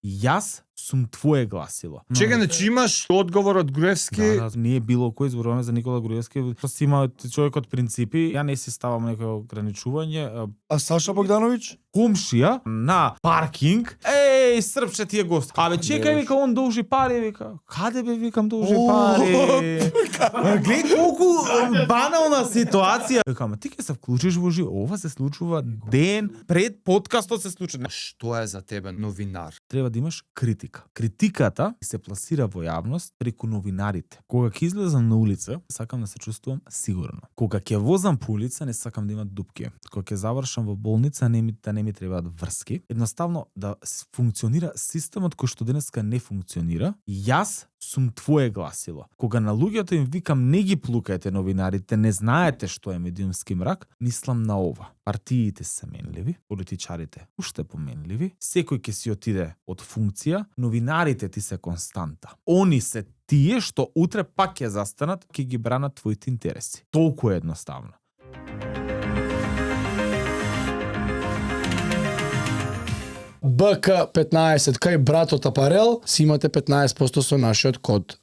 Јас сум твое гласило. Чекај, значи имаш одговор од Груевски. Да, ние било кој зборуваме за Никола Груевски, просто има човек од принципи, ја не си ставам некој ограничување. А Саша Богдановиќ? Комшија на паркинг, српче ти е гост. Абе, чекај, вика, он должи пари, вика. Каде бе, викам, должи пари? Гледај колку банална ситуација. Викам, ти ќе се вклучиш во живот. Ова се случува ден пред подкастот се случува. Што е за тебе новинар? Треба да имаш критика. Критиката се пласира во јавност преку новинарите. Кога ќе излезам на улица, сакам да се чувствувам сигурно. Кога ќе возам по улица, не сакам да имат дупки. Кога ќе завршам во болница, не ми требаат врски. Едноставно да функционира системот кој што денеска не функционира. Јас сум твое гласило. Кога на луѓето им викам не ги плукајте новинарите, не знаете што е медиумски мрак, мислам на ова. Партиите се менливи, политичарите уште поменливи, секој ќе си отиде од функција, новинарите ти се константа. Они се тие што утре пак ќе застанат, ќе ги бранат твоите интереси. Толку е едноставно. БК15 кај братот Апарел си имате 15% со нашиот код.